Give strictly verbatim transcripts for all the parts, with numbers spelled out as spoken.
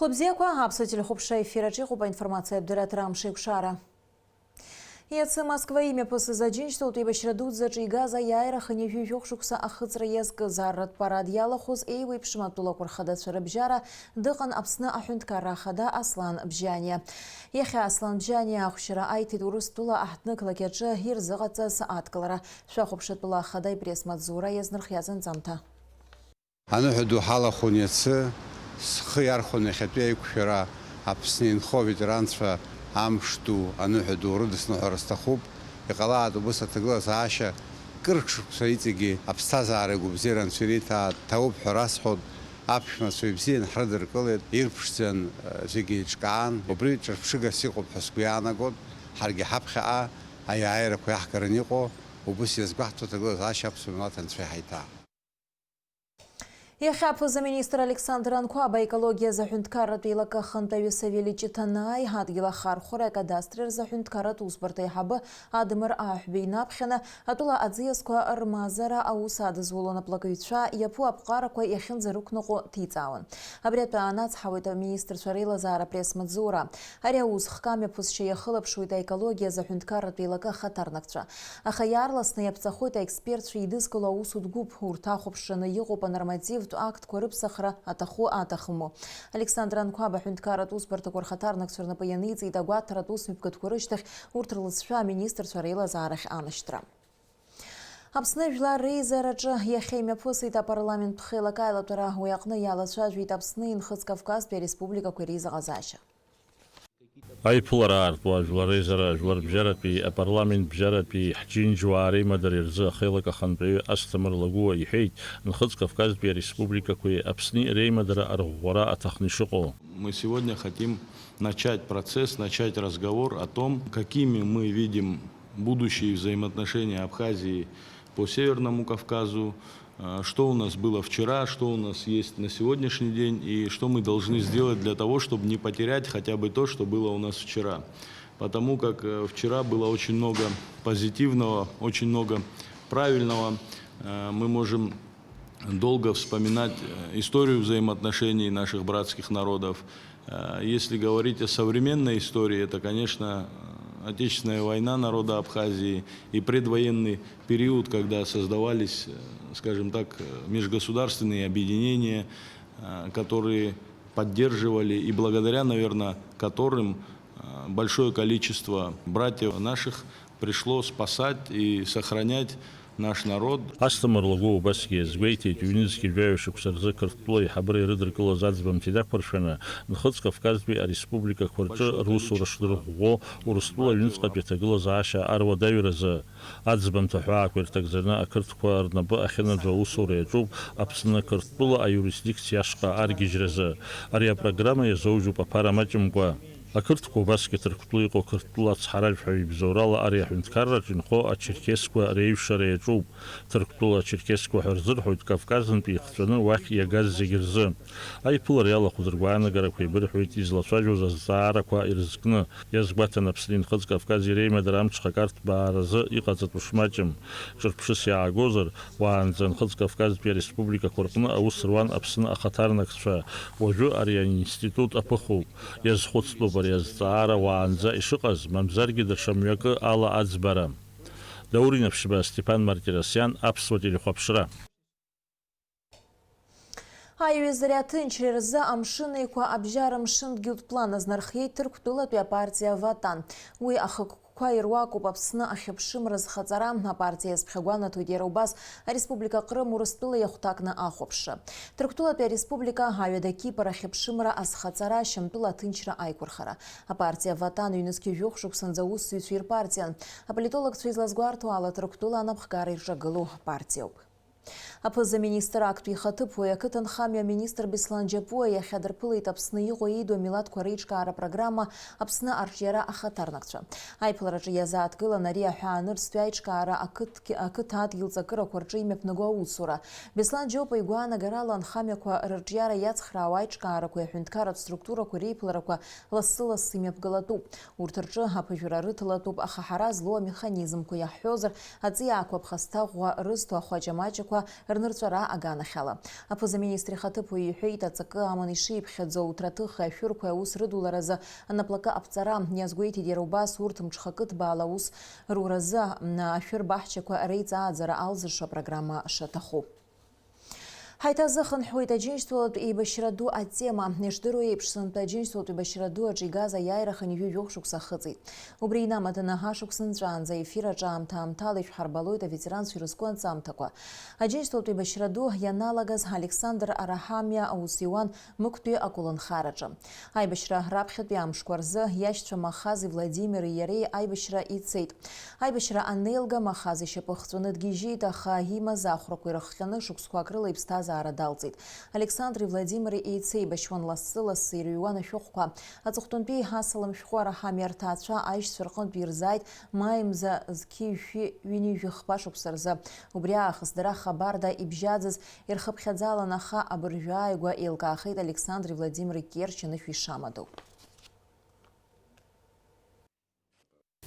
Хәылбзиақәа, аԥсуа телехәаԥшра ефир аҿы иҟоуп аинформациатә дырраҭара Амш еиқәшара. Иацы Москва имҩаԥысыз Аџьынџьтәылатә еибашьра дуӡӡаҿы игаз аиааира хынҩажәи жәохә шықәса ахыҵра иазкыз арратә парад иалахәыз еиуеиԥшым атәылақәа рхадацәа рыбжьара дыҟан Аԥсны аҳәынҭқарра ахада Аслан Бжьаниа. Иахьа Аслан Бжьаниа ахәшьара аиҭеит Урыстәыла аҳҭнықалақь аҿы ирзыҟаҵаз адкылара. Шәахәаԥш атәыла ахада ипресс-маҵзура иазнархиаз анҵамҭа. Аныҳәа ду ҳалахәын иацы, схы иархәон иахьатәи аиқәшәара Аԥсны инхо аветеранцәа амш ду, аныҳәа ду рыдысныҳәара сҭахуп. Иҟалааит убыс аҭагылазаашьа кыр шықәса иҵегьы аԥсҭазаара игәабзиара анцәа ириҭаа дҭаауп ҳәа расҳәоит. Аԥшәмацәа ибзиан ҳрыдыркылеит, ирԥшӡан, зегьы еиҿкаан. Убри ҿырԥшыгас иҟоуп ҳәа сгәы иаанагоит. Ҳаргьы ҳаԥхьаҟа аиааирақәа иаҳгараны иҟоу убыс иазгәаҳҭо аҭагылазаашьа аԥсуа милаҭ анцәа иҳаиҭаа. Иахьа аԥыза-министр Александр Анқәаба аекологиа азы аҳәынҭқарратә еилакы ахантәаҩы Савели Ҷыҭанааи, адгьыл ахархәара акадастри рзы аҳәынҭқарратә усбарҭа аиҳабы Адамыр Аҳәба инаԥхьаны, атәыла аӡиасқәа рмазара аус адызулон аплакҩцәа иаԥу аԥҟарақәа иахьынӡарықәныҟәо ҭиҵаауан. Абри атәы аанацҳауеит аминистрцәа реилазаара апресс-маҵзура. Ари аус хкы амҩаԥысшьа иахылаԥшуеит аекологиа азы аҳәынҭқарратә еилакы ахаҭарнакцәа. Аха иаарласны иаԥҵахоит аекспертцәа еидызкыло аусутә гәыԥ, урҭ ахәаԥшраны иҟоуп анормативтә актқәа рыԥсахра аҭаху-аҭахыму. Александр Анқәаба аҳәынҭқарратә усбарҭақәа рхаҭарнакцәа рнапы ианиҵеит агәаҭаратә усмҩаԥгатәқәа рышьҭахь урҭ рлызшәа аминистрцәа реилазаарахь анашьҭра. Аԥсны жәлар реизараҿы иахьа имҩаԥысит апарламенттә хеилак аилатәара, уи аҟны иалацәажәеит Аԥсни Нхыҵ Кавказтәи ареспубликақәеи реизыҟазаашьа. Аиԥылара аартуа ажәлар реизара, жәларбжьаратәи, апарламентбжьаратәи, ҳџьынџьуаа реимадара рзы ахеилак ахантәаҩы Асҭамыр Лагәыуа иҳәеит, Нхыҵ Кавказтәи ареспубликақәеи Аԥсни реимадара арӷәӷәара аҭахны ишыҟоу. Мы сегодня хотим начать процесс, начать разговор о том, какими мы видим будущие взаимоотношения Абхазии по Северному Кавказу, э, что у нас было вчера, что у нас есть на сегодняшний день и что мы должны сделать для того, чтобы не потерять хотя бы то, что было у нас вчера. Потому как, э, вчера было очень много позитивного, очень много правильного. Э, мы можем долго вспоминать, э, историю взаимоотношений наших братских народов. Э, если говорить о современной истории, это, конечно, э, Отечественная война народа Абхазии и предвоенный период, когда создавались, э, скажем так, э, межгосударственные объединения, э, которые поддерживали и благодаря, наверное, которым, э, большое количество братьев наших пришло спасать и сохранять наш народ. Асҭамыр Лагәыуа убасгьы иазгәеиҭеит, ҩнызқьи жәаҩа шықәса рзы Қырҭтәыла аиҳабыра ирыдыркылаз аӡбамҭеи дақәыршәаны, Нхыҵ Кавказтәи ареспубликақәа рҿы русура шдырӷәӷәо Урыстәыла аҩныҵҟатәи аҭагылазаашьа аруадаҩразы. Аӡбамҭа ҳәаақәа ирҭагӡаны ақырҭқәа рнапы ахьынаӡо аусура иаҿуп Аԥсны Қырҭтәыла аиуристдикциа ашҟа аргьежьразы. Ари апрограмма иазоужьуп аԥара маҷымкәа. Ақырҭқәа убасгьы Ҭырқәтәыла иҟоу Қырҭтәыла ацҳаражәҳәаҩ ибзоурала ари аҳәынҭқарраҿы инхо ачерқьесқәа реиҩшара иаҿуп. Ҭырқәтәыла ачерқьесқәа ҳәа рзырҳәоит Кавказынтә еихҵәаны уахь иагаз зегь рзы. Аиԥылара иалахәыз ргәаанагарақәа еибырҳәоит излацәажәоз азҵаарақәа ирызкны. Иазгәаҭан Аԥсни Нхыҵ Кавкази реимадара амҽхак арҭбааразы иҟаҵатәу шмаҷым. Ҿырԥшыс иаагозар, уаанӡа Нхыҵ Кавказтәи ареспубликақәа рҟны аус руан Аԥсны ахаҭарнакцәа. Уажәы ари аинститут аԥыхуп. Иазхәыцтәуп ари азҵаара уаанӡа ишыҟаз, мамзаргьы даҽа мҩакы ала аӡбара. Даур Инаԥшьба, Степан Мартиросиан, Аԥсуа телехәаԥшра. Аиҩызареи аҭынчреи рзы Амшын Еиқәа абжьара мшын дгьылтә план азнархиеит Ҭырқәтәылатәи апартиа Ватан. Уи ахықәкқәа ируакуп Аԥсны ахьыԥшымра зхаҵара. Апартиа иазԥхьагәанаҭоит иара убас ареспублика Ҟрым Урыстәыла иахәҭакны ахәаԥшра. Ҭырқәтәылатәи ареспублика, аҩада Кипр ахьыԥшымра азхаҵара, Шьамтәыла аҭынчра аиқәырхара. Апартиа Ватан ҩнызқьи жәохә шықәсанӡа аусзуҩцәа ирпартиан. Аполитологцәа излазгәарҭо ала, Ҭырқәтәыла анапхгара ирҿагылоу партиоуп. Аԥыза-министр актәи ихаҭыԥуаҩ, ақыҭанхамҩа аминистр Беслан Џьапуа иахьа дырԥылеит Аԥсны иҟоу ииду амилаҭқәа реиҿкаара программа Аԥсны арҿиара ахаҭарнакцәа. Аиԥылараҿы иазааҭгылан ари аҳәаанырцәтәи аиҿкаара ақыҭ-, ақыҭа адгьыл ҵакырақәа рҿы имҩаԥнаго аусура. Беслан Џьопуа игәаанагарала, анхамҩақәа рырҿиара иацхраауа аиҿкаарақәеи аҳәынҭқарратә структурақәеи реиԥыларақәа лассы-лассы имҩаԥгалатәуп. Урҭ рҿы аԥыжәара рыҭалатәуп, аха ҳара злоу амеханизмқәа, иаҳҳәозар, аҵиаақәа ԥхасҭа ӷәӷәа рызҭо ахәаҷа-маҷақәа рнырҵәара аганахьала. Аԥыза-министр ихаҭыԥуаҩ иҳәеит, аҵакы аман ишиԥхьаӡо, уҭраҭыхи ашәырқәеи аус рыдуларазы анаплакы аԥҵара. Иазгәеиҭеит иара убас урҭ мҽхакы ҭбаала аус руразы, м, ашәыр баҳчақәа реиҵааӡара алзыршо апрограмма шаҭаху. Ҳаиҭазыхынҳәуеит Аџьынџьтәылатә еибашьра ду атема. Ишдыру еиԥш, сынтәа Аџьынџьтәылатә еибашьра ду аҿы игаз аиааира хынҩажәи жәохә шықәса ахыҵит. Убри инамаданы ашықәс нҵәаанӡа аефир аҿы аамҭа-аамҭала ишәҳарбалоит аветеранцәа ирызку анҵамҭақәа. Аџьынџьтәылатә еибашьра ду ианалагаз Александр Арахамиа аус иуан Мықәтәи аколнхараҿы. Аибашьра раԥхьатәи амшқәа рзы иашьцәа Махази Владимири иареи аибашьра ицеит. Аибашьра анеилга, Махаз ишьапы хҵәаны дгьежьит, аха имаз ахәрақәа ирыхҟьаны шықәсқәак рыла иԥсҭазаара далҵит. Александри Владимири еицеибашьуан лассы-лассы ирыҩуан ашәҟәқәа. Аҵыхәтәантәи асалам шәҟәы Арахамиа рҭаацәа аишьцәа рҟынтә ирзааит маи мза зқьи жәшәи ҩынҩажәи хԥа шықәса рзы. Убри аахыс дара хабарда ибжьаӡыз ирхыԥхьаӡалан, аха абыржәы ааигәа еилкаахеит Александри Владимири Керчь анышә ишамадоу.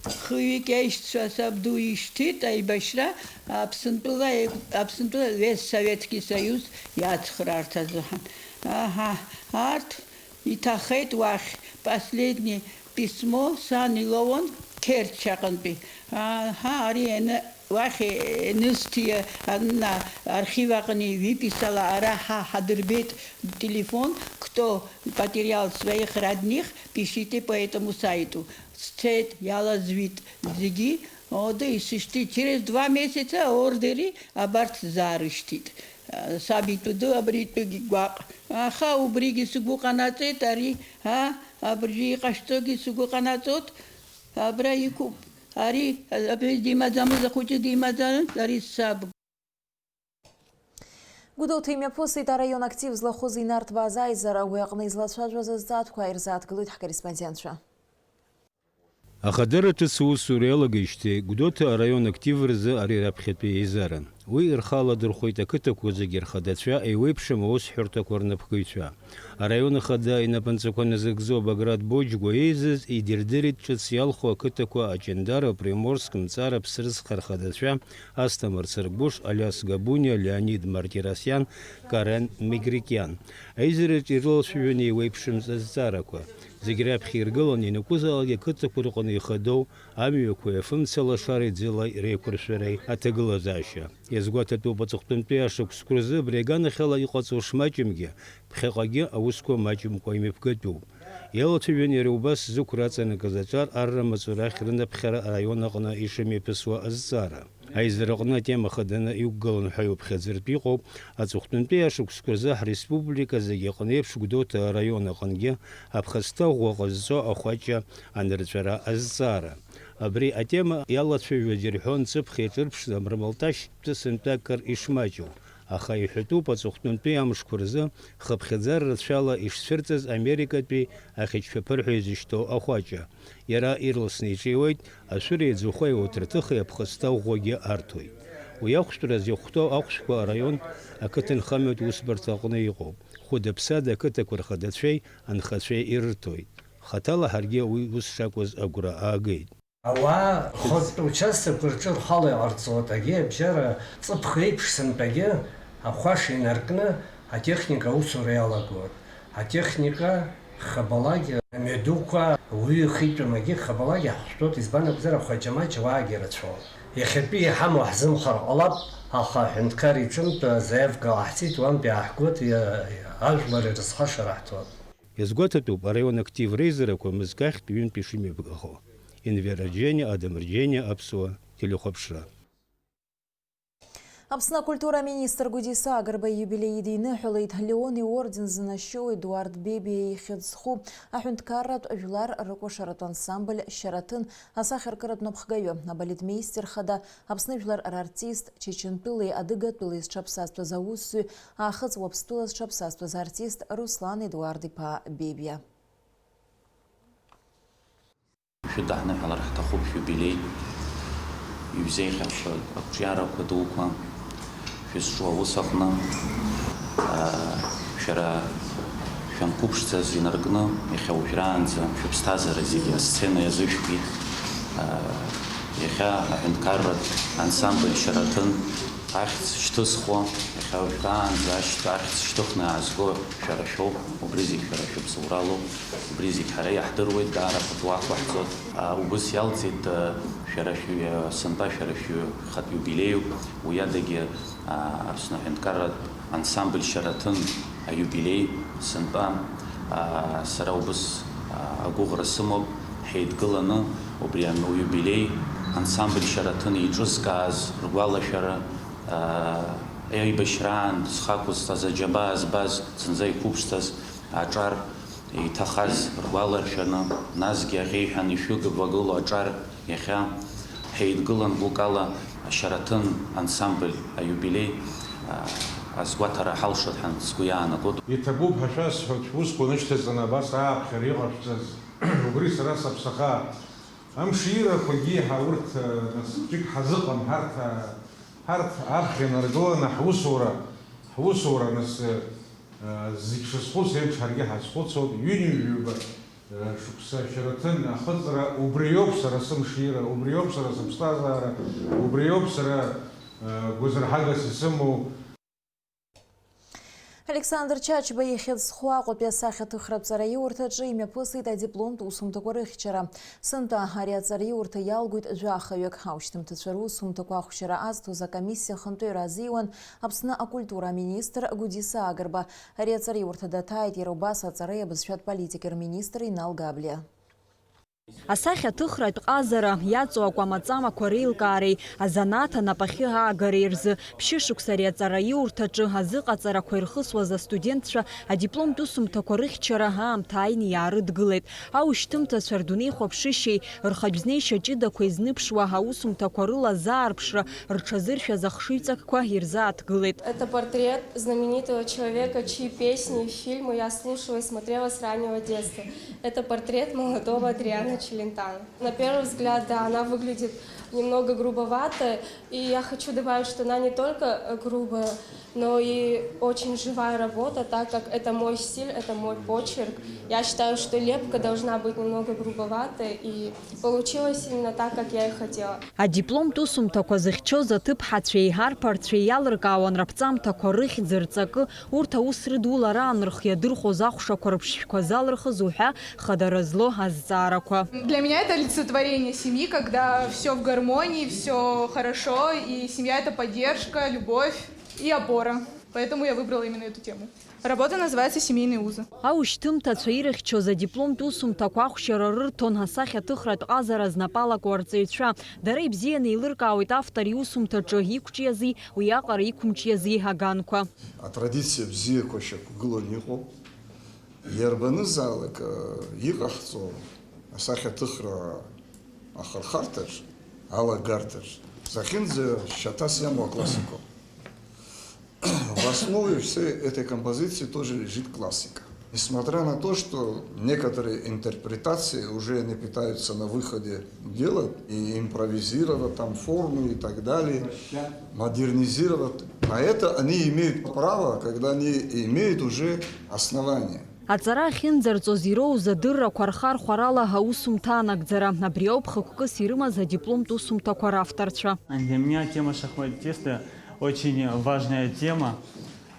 Хҩык аишьцәа сабду ишьҭит аибашьра Аԥсынтәыла, Аԥсынтәыла весь Советский Союз иацхраарц азыҳәан. Аҳа, арҭ иҭахеит уахь последний письмо сан илоуан Керчь аҟынтәи. Аҳа, ари аны уахь, э, нысҭиа, анна, архив аҟны ҩыписала ара ҳа ҳадырбеит телефон, кто потерял своих родных, пишите по этому сайту. Сцеит, иалаӡҩит зегьы, ода исышьҭит. Через два месяца аордери абарҭ сзаарышьҭит. Саб итәы ду, абри итәыгь гәаҟ. Аха убригьы сгәы ҟанаҵеит, ари, а, абыржәы иҟашәҵогьы сгәы ҟанаҵоит. Абра иқәуп. Ари, абри димаӡамыз, ахәыҷы димаӡамыз, ари саб. Гәдоуҭа имҩаԥысит араион актив злахәыз инарҭбааз аизара, уи аҟны излацәажәоз азҵаатәқәа ирзааҭгылоит ҳкорреспондентцәа. Ахадара ҿыц аусура иалагеижьҭеи Гәдоуҭа араион актив рзы ари раԥхьатәи еизаран. Уи рхы аладырхәеит ақыҭақәа зегьы рхадацәа, еиуеиԥшым аусҳәарҭақәа рнапхгаҩцәа. Араион ахада инапынҵақәа назыгӡо Баграт Боџьгәа еизаз идырдырит ҿыц иалху ақыҭақәа Аҷандара, Приморск, Мҵара, Ԥсрыцха рхадацәа, Асҭамыр Цыргәыш, Алиас Габуниа, Леонид Мартиросиан, Карен Мегрикиан. Аизараҿы ирылацәажәон еиуеиԥшымз азҵаарақәа. Зегь раԥхьа иргылан ианакәызаалак ақыҭақәа рҟны ихадоу амҩақәеи афымцалашареи ӡыла реиқәыршәареи аҭагылазаашьа. Иазгәаҭатәуп, аҵыхәтәантәи ашықәсқәа рзы абри аганахьала иҟаҵоу шмаҷымгьы, ԥхьаҟагьы аусқәа маҷымкәа имҩаԥгатәуп. Иалацәажәон иара убас зықәра аҵанакыз аҿар арра маҵура ахь рынаԥхьара араион аҟны ишымҩаԥысуа азҵаара. Аизараҟны атема хаданы иқәгылан ҳәа иуԥхьаӡартә иҟоуп аҵыхәтәантәи ашықәсқәа рзы ҳреспублика зегьы аҟны еиԥш Гәдоуҭа араион аҟынгьы аԥхасҭа ӷәӷәа ҟазҵо ахәаҷа анырҵәара азҵаара. Абри атема иалацәажәоз ирҳәон ҵыԥх иаҿырԥшӡа амрамалташьтә сынтәа акыр ишмаҷу, аха иҳәатәуп аҵыхәтәантәи амшқәа рзы хыԥхьаӡара рацәала ишцәырҵыз Америкатәи ахьычԥаԥырҳәа изышьҭоу ахәаҷа. Иара ирласны иҿиуеит, ашәыреи аӡахәеи ауҭраҭыхи аԥхасҭа ӷәӷәагьы арҭоит. Уи ахәшәтәразы иахәҭоу ахәшәқәа араион ақыҭанхамҩатә усбарҭа аҟны иҟоуп. Хәыда-ԥсада ақыҭақәа рхадацәеи анхацәеи ирырҭоит. Хаҭала ҳаргьы уи ус шакәыз агәра аагеит. Ауаа хатә участокқәа рҿы рхала иҟарҵоит, агьи абжьара ҵыԥх еиԥш сынтәагьы ахәаша инаркны атехника аусура иалагоит. Атехника хабалагьы, амҩадуқәа, ауаҩы ихитәым агьи хабалагьы ҳахәшәтәуеит, избан акәзар, ахәаҷамаҷ ауаагьы рацәоуп. Иахьатәи иҳамоу ҳзымхар ҟалап, аха аҳәынҭқар иҿынтә азаиавка ҟаҳҵеит, уантәи ааҳгоит, иа-, ажәлар ирызхашара ҳҭоит. Иазгәаҭатәуп араион актив реизарақәа мызкы ахьтә ҩынтә ишымҩаԥгахо. Инвера Џьениа, Адам Џьениа, Аԥсуа телехәаԥшра. Аԥсны акультура аминистр Гәдиса Агрба ииубилеи идиныҳәалеит. Леон иорден зынашьоу Едуард Бебиа ихьӡ зху аҳәынҭқарратә жәлар рыкәашаратә ансамбль Шьараҭын асахьаркыратә напхгаҩы, абалетмеистер хада, Аԥсны жәлар рартист, Чечентәылеи Адыгатәылеи зҽаԥсазтәыз аусзуҩ, Аахыҵ Уаԥстәыла зҽаԥсазтәыз артист Руслан Едуард-иԥа Бебиа. Шәыдаҳныҳәалар ҳҭахуп шәиубилеи, ижәзеиӷьаршьоит ақәҿиарақәа дуқәа шәызҿу аус аҟны. Шәара шәанқәыԥшӡаз инаркны, иахьа уажәраанӡа шәыԥсҭазаара зегьы асцена иазышәкит. Иахьа аҳәынҭқарратә ансамбль Шьараҭын Ахьӡ шьҭызхуа, иахьа уажәраанӡа ашьҭ-, ахьӡ шьҭыхны аазго шәара шәоуп, убри зегь шәара шәыбзоуралоуп, убри зегь ҳара иаҳдыруеит, даара ԥыҭ уақәаҳҵоит. А, убыс иалҵит, а, шәара шәҩы-, сынтәа шәара шәҩы-, хатә иубилеиуп, уи адагьы, а, Аԥсны аҳәынҭқарратә ансамбль Шьараҭын аиубилеи сынтәа, а, сара убыс, а, агәыӷра сымоуп, ҳеидгыланы убри ан-, уиубилеи ансамбль Шьараҭын еиҿызкааз ргәалашәара, а, аибашьраан зхы ақәызҵаз, аџьабаа збаз, зынӡа иқәыԥшӡаз аҿар иҭахаз ргәаларшәаны, насгьы аӷьеҩҳәа ишәыгвагылоу аҿар иахьа ҳеидгылан гәыкала Шьараҭын ансамбль аиубилеи, а, азгәаҭара ҳалшоит ҳәа сгәы иаанагоит. Иҭабуп ҳәа шәасҳәоит, шәусқәа нышьҭаҵаны абас ааԥхьара иҟашәҵаз, убри сара саԥсаха. Амширақәагьы ҳа урҭ, а, нас ҿык ҳазыҟам, ҳарҭ, а, ҳарҭ аԥхьа инаргыланы ҳусура, ҳусура нас, а, зегь шазхәыцу еиԥш ҳаргьы ҳазхәыцуеит, ҩынҩажәаба Шықәса Шьараҭын ахыҵра убриоуп сара сымшира, убриоуп сара сыԥсҭазаара, убриоуп сара, э, гәазырҳагас исымоу. Александр Чачба ихьӡ зху Аҟәатәи асахьаҭыхратә ҵараиурҭаҿы имҩаԥысит адипломтә усумҭақәа рыхьчара. Сынтәа ари аҵараиурҭа иалгоит жәахаҩык. Аушьҭымҭацәа русумҭақәа ахәшьара азҭоз акомиссиа ахантәаҩра азиуан Аԥсны акультура аминистр Гәдиса Агрба. Ари аҵараиурҭа даҭааит иара убас аҵареи абызшәатә политики рминистр Инал Габлиа. Асахьаҭыхратә ҟазара иаҵоу акәамаҵамақәа реилкаареи азанааҭ анапахьы аагареи рзы ԥшьышықәса ари аҵараиурҭаҿы азыҟаҵарақәа ирхысуаз астудентцәа адипломтә усумҭақәа рыхьчара аамҭа ааины иаарыдгылеит. Аушьҭымҭацәа рдунеихәаԥшышьеи рхатә знеишьа ҷыдақәа изныԥшуа аусумҭақәа рыла азаарԥшра рҽазыршәаз ахшыҩҵакқәа ирзааҭгылеит. Это портрет знаменитого человека, чьи песни и фильмы я слушала и смотрела с раннего детства. Это портрет молодого Адриана Челентана. На первый взгляд, да, она выглядит немного грубовато, и я хочу добавить, что она не только, э, грубая, но и очень живая работа, так как это мой стиль, это мой почерк. Я считаю, что лепка должна быть немного грубоватой, и получилось именно так, как я и хотела. Адипломтә усумҭақәа зыхьчоз аҭыԥҳацәеи арԥарцәеи иалыркаауан раԥҵамҭақәа рыхьӡ, рҵакы, урҭ аус рыдулараан рхы иадырхәоз ахәшақәа рыԥшшәқәа залырхыз уҳәа хадара злоу азҵаарақәа. Для меня это олицетворение семьи, когда всё в гармонии, всё хорошо, и семья — это поддержка, любовь и опора. Поэтому я выбрала именно эту тему. Работа называется «Семейные узы». Аушьҭымҭацәа ирыхьчоз адипломтә усумҭақәа ахәшьара рырҭон асахьаҭыхратә ҟазара знапалаку арҵаҩцәа. Дара ибзианы еилыркаауеит автор иусумҭаҿы иқәҿиази уиаҟара иқәымҿиази аганқәа. Атрадициа бзиақәа шьақәгыланы иҟоуп. Иарбанызаалак, э, иҟаҳҵо асахьаҭыхра ахырхарҭаҿ, алагарҭаҿ, зехьынӡа шьаҭас иамоу аклассикоуп. В основе всей этой композиции тоже лежит классика. Несмотря на то, что некоторые интерпретации уже они пытаются на выходе делать и импровизировать там формы и так далее, модернизировать, на это они имеют право, когда они имеют уже основание. Аҵара ахьынӡарҵоз ироуз адыррақәа рхархәарала аусумҭа анагӡара. Абри ауп хықәкыс ирымаз адипломтә усумҭақәа равторцәа. Для меня тема шахматиста очень важная тема.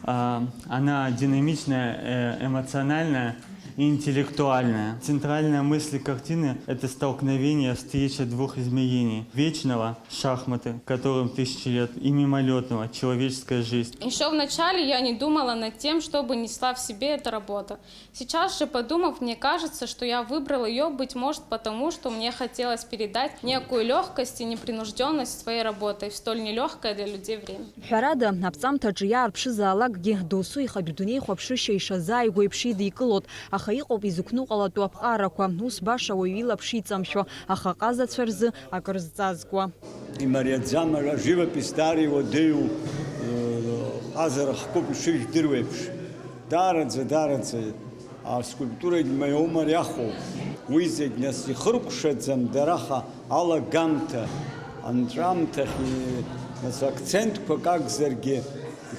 А, она динамичная, э, эмоциональная и интеллектуальная. Центральная мысль картины — это столкновение, встреча двух измерений: вечного, шахматы, которым тысячи лет, и мимолётного, человеческая жизнь. Ещё вначале я не думала над тем, что бы несла в себе эта работа. Сейчас же, подумав, мне кажется, что я выбрала её, быть может, потому, что мне хотелось передать некую лёгкость и непринуждённость своей работой в столь нелёгкое для людей время. Ҳәарада, аԥҵамҭаҿы иаарԥшызаалакгьы, досу ихатә дунеихәаԥшышьа ишазааигәо еиԥш идикылоит, аха иҟоуп изықәныҟәалатәу аԥҟарақәа, ус баша уаҩы илаԥш иҵамшәо, аха аҟазацәа рзы акыр зҵазкуа. Имариаӡам, ара, аживопись даара иуадаҩу, э, ҟазара хкуп, ишыжәдыруеиԥш. Даараӡа, даараӡа аскульптурагь маиоумариахоуп. Уи зегь нас ихыркәшаӡам, дара аха алагамҭа, анҵәамҭахь, нас акцентқәак акәзаргьы,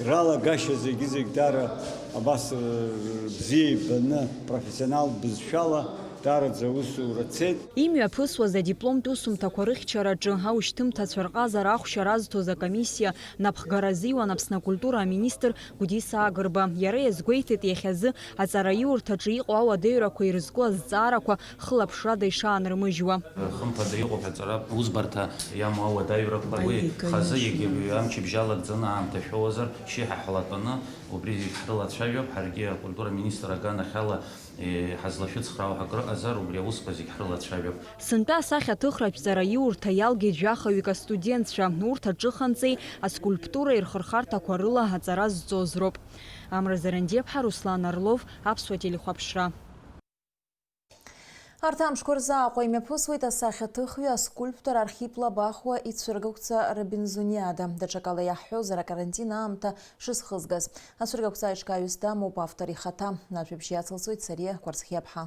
ралагашьа зегьы-зегь даара абас, э, бзиа ибаны, профессионал бызшәала Дараӡа аусура цеит. Имҩаԥысуаз адипломтә усумҭақәа рыхьчараҿы аушьҭымҭацәа рҟазара ахәшьара азҭоз акомиссиа напхгара азиуан Аԥсны акультура аминистр Гәдиса Агрба. Иара иазгәеиҭеит, иахьазы аҵараиурҭаҿы иҟоу ауадаҩрақәа ирызку азҵаарақәа хылаԥшрада ишаанрмыжьуа. Хымԥада иҟоуп аҵара усбарҭа иамоу ауадаҩрақәа. Уи Аиеи, хазы конечно. Егьи амчыбжьа алагӡаны аамҭа шәоуазар, шьеиҳа ҳлатәаны убри зегь ҳрылацәажәап. Ҳаргьы акультура министр аганахьала, е, ҳазлашәыцхраау ҳакы ыҟазар, убри аусқәа зегь ҳрылацәажәап. Сынтәа асахьаҭыхратә ҵараиурҭа иалгеит жәаха ҩык астудентцәа. Урҭ аҿыханҵеи аскульптуреи рхырхарҭақәа рыла аҵара зҵоз роуп. Амра Зарандиаԥҳа, Руслан Орлов, Аԥсуа телехәаԥшра. Арҭ амшқәа рзы Аҟәа имҩаԥысуеит асахьаҭыхҩы, аскульптор Архип Лабахәуа ицәыргақәҵа Робинзониада. Даҽакала иаҳҳәозар, акарантин аамҭа шызхызгаз. Ацәыргақәҵа аиҿкааҩыс дамоуп автор ихаҭа. Ажәабжь иацылҵоит Сариа Кәарцхиаԥҳа.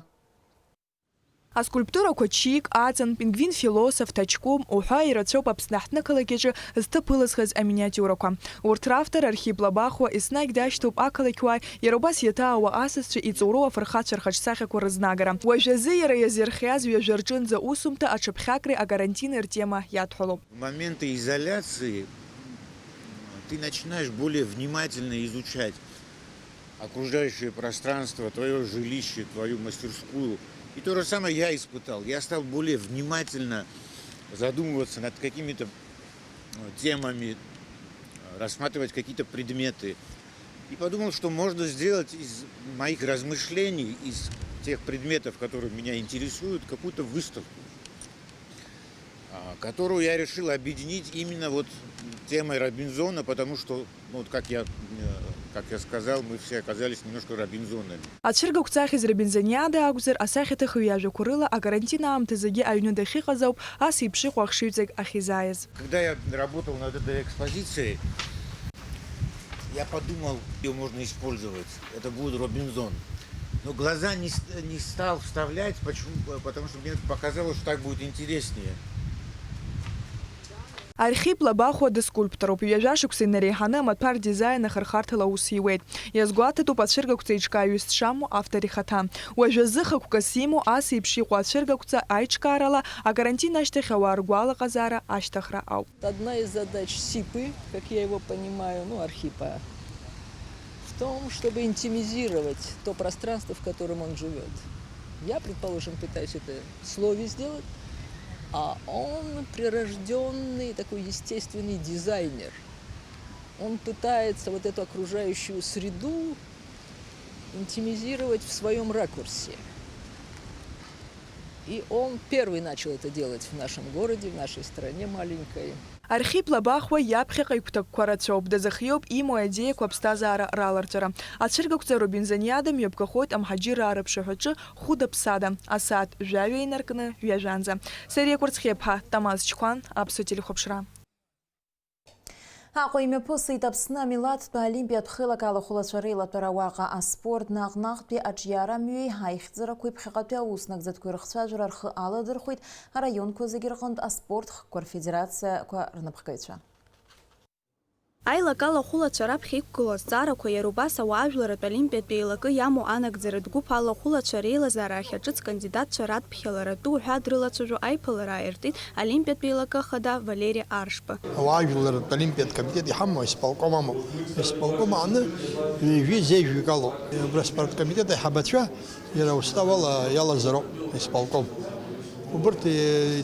Аскульптурақәа ччиик, аӡын, пингвин-философ, ҭаҷкәым уҳәа ирацәоуп Аԥсны аҳҭнықалақь аҿы зҭыԥ ылызхыз аминиатиурақәа. Урҭ равтор Архип Лабахәуа еснагь дашьҭоуп ақалақьуааи иара убас иаҭаауа асасцәеи иҵоуроу афырхацәа рхаҿсахьақәа рызнагара. Уажәазы иара иазирхиаз ҩажәа рҿынӡа усумҭа аҽыԥхьакреи акарантини ртема иадҳәалоуп. В моменты изоляции ты начинаешь более внимательно изучать окружающее пространство, твоё жилище, твою мастерскую. И то же самое я испытал. Я стал более внимательно задумываться над какими-то, э, темами, э, рассматривать какие-то предметы. И подумал, что можно сделать из моих размышлений, из тех предметов, которые меня интересуют, какую-то выставку, а, которую я решил объединить именно вот темой Робинзона, потому что, ну, вот как я, э, как я сказал, мы все оказались немножко Робинзонами. Ацәыргақәҵа ахьӡ Робинзониада акәзар, асахьаҭыхҩы иажәақәа рыла, акарантин аамҭазгьы аҩны дахьыҟаз ауп ас еиԥш иҟоу ахшыҩҵак ахьизааиз. Когда я работал над этой экспозицией, я подумал, её можно использовать. Это будет Робинзон. Но глаза не с-, не стал вставлять, почему? Потому что мне показалось, что так будет интереснее. Архип Лабахәуа дыскульпторуп. Ҩажәа шықәса инареиҳаны амаҭәар дизаин ахырхарҭала аус иуеит. Иазгәаҭатәуп ацәыргақәҵа еиҿкааҩыс дшамоу автор ихаҭа. Уажәазы хықәкыс имоу ас еиԥш иҟоу ацәыргақәҵа аиҿкаарала акарантин ашьҭахь ауаа ргәалаҟазаара ашьҭыхра ауп. Одна из задач Сипы, как я его понимаю, ну, Архипа, в том, чтобы интимизировать то пространство, в котором он живёт. Я, предположим, пытаюсь это в слове сделать, а он прирождённый такой естественный дизайнер. Он пытается вот эту окружающую среду интимизировать в своём ракурсе. И он первый начал это делать в нашем городе, в нашей стране маленькой. Архип Лабахәуа иаԥхьаҟа игәҭакқәа рацәоуп, дазыхиоуп, имоу аидеиақәа аԥсҭазаара раларҵәара. Ацәыргақәҵа Робинзониада мҩаԥгахоит амҳаџьыраа рыԥшаҳәаҿы хәыда-ԥсада, асааҭ жәаҩа инаркны ҩажәанӡа. Сариа Кәарцхиаԥҳа, Тамаз Чқәан, Аԥсуа телехәаԥшра. Аҟәа имҩаԥысит Аԥсны амилаҭтә олимпиатә хеилак алахәылацәа реилатәара. Уаҟа аспорт наҟ-наҟтәи аҿиарамҩеи аихьӡарақәеи ԥхьаҟатәи аус нагӡатәқәеи рыхцәажәара рхы аладырхәеит араионқәа зегьы рҟынтә аспорт хкқәа рфедерациақәа рнапхгаҩцәа. Аилак алахәылацәа раԥхьа иқәгылоу азҵаарақәа иара убас ауаажәларратә олимпиатә еилакы иамоу анагӡаратә гәыԥ алахәылацәа реилазаара ахь аҿыц кандидатцәа радԥхьаларатәы уҳәа дрылацәажәо аиԥылара ааиртит Олимпиатә еилакы ахада Валери Аршба. Ауаажәларратә олимпиатә комитет иҳамоу аисполком амоуп. Аисполком аҟны ҩажәи зежәҩык алоуп. Убра аспорткомитет аиҳабацәа иара устав ала иалазароуп аисполком. Убырҭ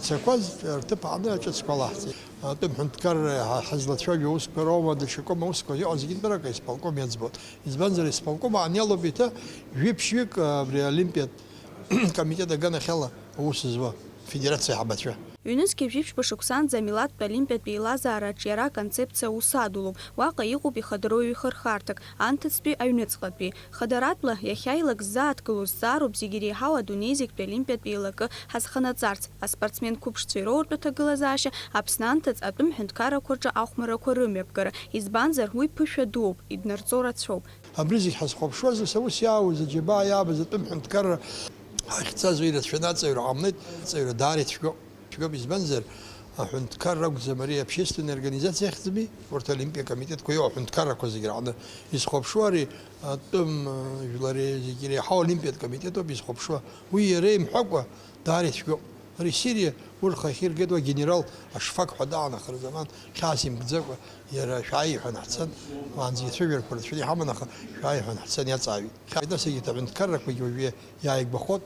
ицақәаз рҭыԥ аҟны аҿыцқәа лаҳҵеит. Атәым ҳәынҭқарра ҳа-, ҳазлацәажәо аусқәа роума, даҽакоума аусқәа иҟоу зегьынтәарак аисполком иаӡбоит. Избанзар, аисполком аҟны иалоуп еиҭа жәиԥшьҩык, абри олимпиатә комитет аганахьала аус зуа, афедерациа аиҳабацәа. Ҩнызқьи жәиԥшьба шықәсанӡа амилаҭтә олимпиатә еилазаара аҿиара аконцепциа аус адулоуп. Уаҟа иҟоуп ихадароу ҩ-хырхарҭак, анҭыҵтәи, аҩныҵҟатәи. Хадаратәла, иахьа илак ззааҭгылоу зҵаароуп зегьы иреиҳау адунеи зегьтәи олимпиатә еилакы ҳазханаҵарц, аспортсмен қәыԥшцәа ироуртә аҭагылазаашьа, Аԥсны анҭыҵ атәым ҳәынҭқаррақәа рҿы ахәмаррақәа рымҩаԥгара. Избанзар, уи ԥышәа дууп, иднарҵо рацәоуп. Абри зегь ҳазхәаԥшуаз, ус аус иаауаз, аџьабаа иаабаз атәым ҳәынҭқарра ҳахьцаз уи ирацәаны аҵаҩра ҟамлеит, аҵаҩра даара ицәгьоуп. Цәгьоуп, избанзар, Аҳәынҭқарра акәӡам, ари общественная организациа ахьӡми, урҭ олимпиа комитетқәа иоу аҳәынҭқаррақәа зегь раҟны изхәаԥшуа ари атәым, э, жәлари зегь иреиҳау олимпиатә комитетоуп изхәаԥшуа. Уи иара имҳәакәа даара ицәгьоуп. Ари Сириа урҭ ахьиргеит, уа генерал Ашфак ҳәа даан ахырзаман хьаас имкӡакәа иара шәааи иҳәан ҳцан, уаанӡа ицәажәарақәа рацәаны иҳаман, аха шәааи иҳәан ҳцан иаҵаауеит. Хьааит, нас егьырҭ аҳәынҭқаррақәагьы уажәы иааигәахоит.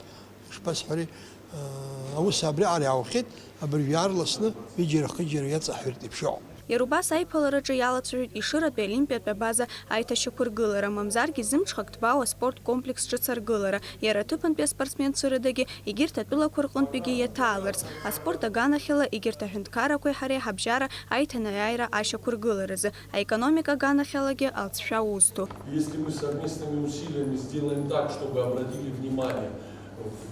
Ишԥасҳәари, аус абриаҟара иаухьеит, абыржә иаарласны ҩыџьара-хыџьара иаҵаҳәартә еиԥш иҟоуп. Иара убас аиԥылараҿы иалацәажәеит Ешыратәи Олимпиатә абаза аиҭашьақәыргылара, мамзаргьы зымҽхак ҭбаау аспорт комплекс ҿыц аргылара, иара аҭыԥантәи аспортсменцәа рыдагьы, егьырҭ атәылақәа рҟынтәигьы иаҭааларц, аспорт аганахьала егьырҭ аҳәынҭқаррақәеи ҳареи ҳабжьара аиҭанеиааира ашьақәыргыларазы, аекономика аганахьалагьы алҵшәа узҭо. Если мы совместными усилиями сделаем так, чтобы обратили внимание,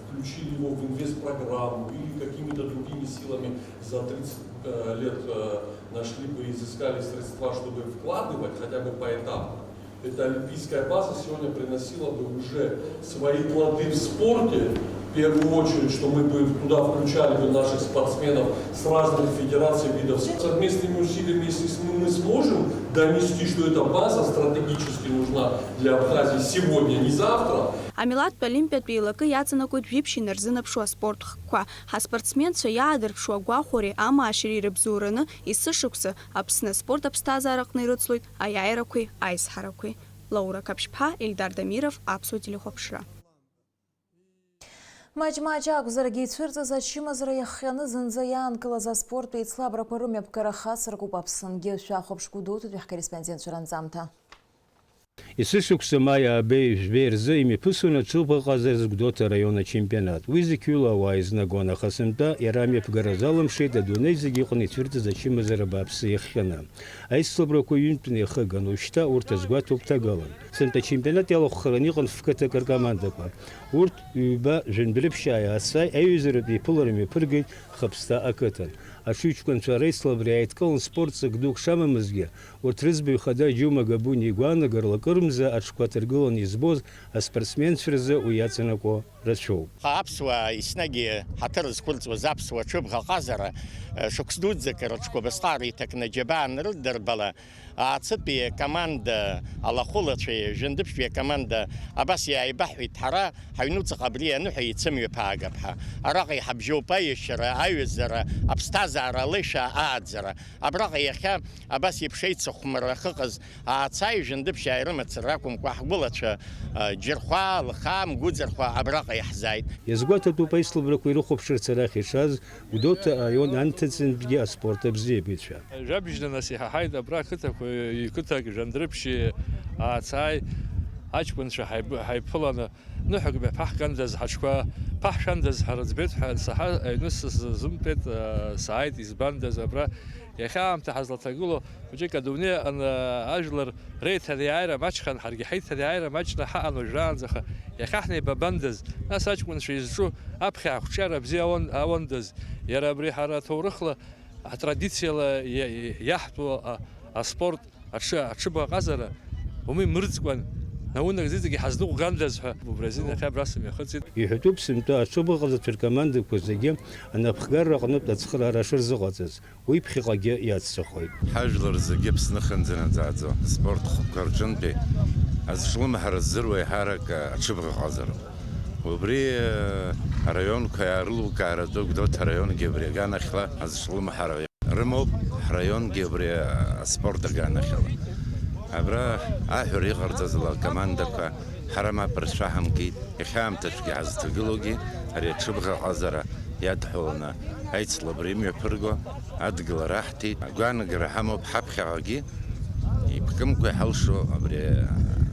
включили его в инвестпрограмму или какими-то другими силами за тридцать, э, лет, э, нашли бы и изыскали средства, чтобы вкладывать хотя бы поэтапно, эта олимпийская база сегодня приносила бы уже свои плоды в спорте, в первую очередь, что мы бы туда включали бы наших спортсменов с разных федераций, видов спорта. Совместными усилиями, если с-, мы, мы сможем донести, что эта база стратегически нужна для Абхазии сегодня, не завтра. Амилаҭтә олимпиатә еилакы иаҵанакуеит жәиԥшь инарзынаԥшуа аспорт хкқәа. Ҳаспортсменцәа иаадырԥшуа агәахәареи амаашьареи ирыбзоураны, есышықәса Аԥсны аспорт аԥсҭазаараҟны ирыцлоит аиааирақәеи аизҳарақәеи. Лаура Қаԥшьԥҳа, Ельдар Дамиров, Аԥсуа телехәаԥшра. Маҷ-маҷ акәзаргьы, ицәырҵыз ачымазара иахҟьаны зынӡа иаанкылаз аспорттә еицлабрақәа рымҩаԥгара хацыркуп Аԥсынгьы. Шәахәаԥш Гәдоуҭатәи ҳкорреспондентцәа ранҵамҭа. Есышықәса маи аабеи жәбеи рзы имҩаԥысуан аҽыбӷаҟазаразы Гәдоуҭа араион ачемпионат. Уи зықьҩыла ауаа изнагон, аха сынтәа иара амҩаԥгара залымшеит адунеи зегьы иҟны ицәырҵыз ачымазара бааԥсы иахҟьаны. Аицлабрақәа ҩынтәны иахыган, уажәшьҭа урҭ азгәаҭоуп ҭагалан. Сынтәа ачемпионат иалахәхараны иҟан фқыҭак ркомандақәа. Урҭ ҩба жәындәрыԥшьаа иаасзааит, аиҩызаратә еиԥылара мҩаԥыргеит Хаԥсҭа ақыҭан. Аҽыҩҷкәынцәа реицлабра иааидкылан, спорт ҵак дук шамамызгьы, урҭ рыӡбаҩ хада Џьума Габуниа игәаанагарала, акырмза аҽқәа ҭаргыланы избоз аспортсменцәа рзы уи иаҵанакуа рацәоуп. Аԥсуаа еснагь ҳаҭыр зқәырҵуаз аԥсуа ҽыбӷа ҟазара, шықәс дуӡӡак рыҽқәа абасҟак иҭакны аџьабаа анрыддырбала, Аацытәи акоманда, алахәылацәеи жәындыԥшьтәи акоманда абас иааибаҳҳәеит, ҳара ҳаҩнуҵаҟа абри аныҳәа еицымҩаԥаагап ҳәа. Араҟа иҳабжьоуп аиашьара, аҩызара, аԥсҭазаара алеишәа ааӡара. Абраҟа иахьа абас еиԥш еицыхәмарра ахьыҟаз Аацы, жәындыԥшьаа ирымацара акәымкәа, ҳгәылацәа, а, Џьырхәа, Лхаа, Мгәыӡырхәа абраҟа иаҳзааит. Иазгәаҭатәуп аицлабрақәа ирыхәаԥшырц арахь ишаз Гәдоуҭа араион анҭыҵынтәгьы аспорт абзиабаҩцәа. Жәабжьны нас иҳаҳаит абра ақыҭақәа, иқыҭак Жәандрыԥшьи, Аацы, аҷкәынцәа ҳаиб-, ҳаиԥыланы. Ныҳәак мҩаԥаҳгандаз, ҳаҽқәа ԥаҳшәандаз ҳара ӡбеит ҳәа ансаҳа, аҩны сзымтәеит, сааит, избандаз, абра иахьа аамҭа ҳазлаҭагылоу хәыҷык адунеи аҟны ажәлар реиҭанеиааира маҷхан, ҳаргьы ҳаиҭанеиааира маҷны ҳаҟан уажәраанӡа, аха иахьа ҳнеибабандаз, нас аҷкәынцәа изҿу аԥхьа ақәҿиара бзиа ауан-, ауандаз, иара абри ҳара аҭоурыхла, атрадициала иа-, иаҳтәу а-, аспорт, аҽы, аҽыбӷаҟазара умеи мырӡкәан, наунагӡа иҵегьы ҳазныҟәгандаз ҳәа, убри азин иахьа абра сымҩахыҵит. Иҳәатәуп сынтәа аҽыбӷаҟазацәа ркомандақәа зегьы анапхгарра аҟнытә ацхыраара шырзыҟаҵаз, уи ԥхьаҟагьы иацҵахоит. Ҳажәлар зегьы Аԥсны хьынӡанаӡааӡо аспорт хкқәа рҿынтәи азҿлымҳара здыруа еиҳарак аҽыбӷаҟазароуп. Убри, э, араионқәа иаарылукааратәы Гәдоуҭа араионгьы абри аганахьла азҿлымҳара рымоуп, ҳраионгьы абри аспорт аганахьала. Абра аҳәара иҟарҵаз ала акомандақәа ҳара мап рцәаҳамкит. Иахьа аамҭацәгьа ҳазҭагылоугьы ари аҽыбӷаҟазара иадҳәаланы аицлабра имҩаԥырго адгылара аҳҭеит. Агәаанагара ҳамоуп ҳаԥхьаҟагьы иԥкымкәа иҳалшо абри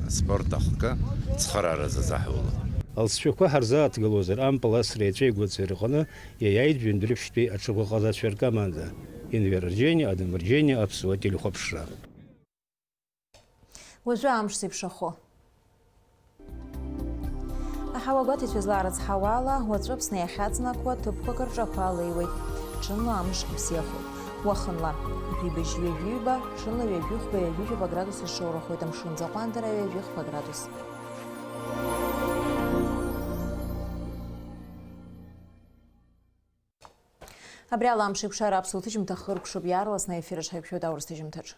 аспорт ахкы цхыраара зазаҳуло. Алҵшәақәа ҳарзааҭгылозар, ампыл асра еҵәеигәаӡа рҟны иаиааит Жәандәрыԥшьтәи аҽыбӷаҟазацәа ркоманда. Енвер Арџьениа, Адам Арџьениа, Аԥсуа телехәаԥшра. Уажәы амш зеиԥшрахо. Аҳауа гәаҭеицәа излаарыцҳауа ала, уаҵәы Аԥсны иахьаҵанакуа ҭыԥқәак рҿы ақәа леиуеит. Ҽынла амш бзиахоит. Уахынла жәибжь ҩажәиҩба, ҽынла ҩажәихәба, ҩажәижәаба градус рҽаурахоит, амшын аӡы аҟәандара ҩажәихәба градус. Абри ала Амшеикәшара аԥсуа ҭыжьымҭа хыркәшоуп, иаарласны аефир аҿы ҳаиқәшәоит аурыс ҭыжьымҭаҿ.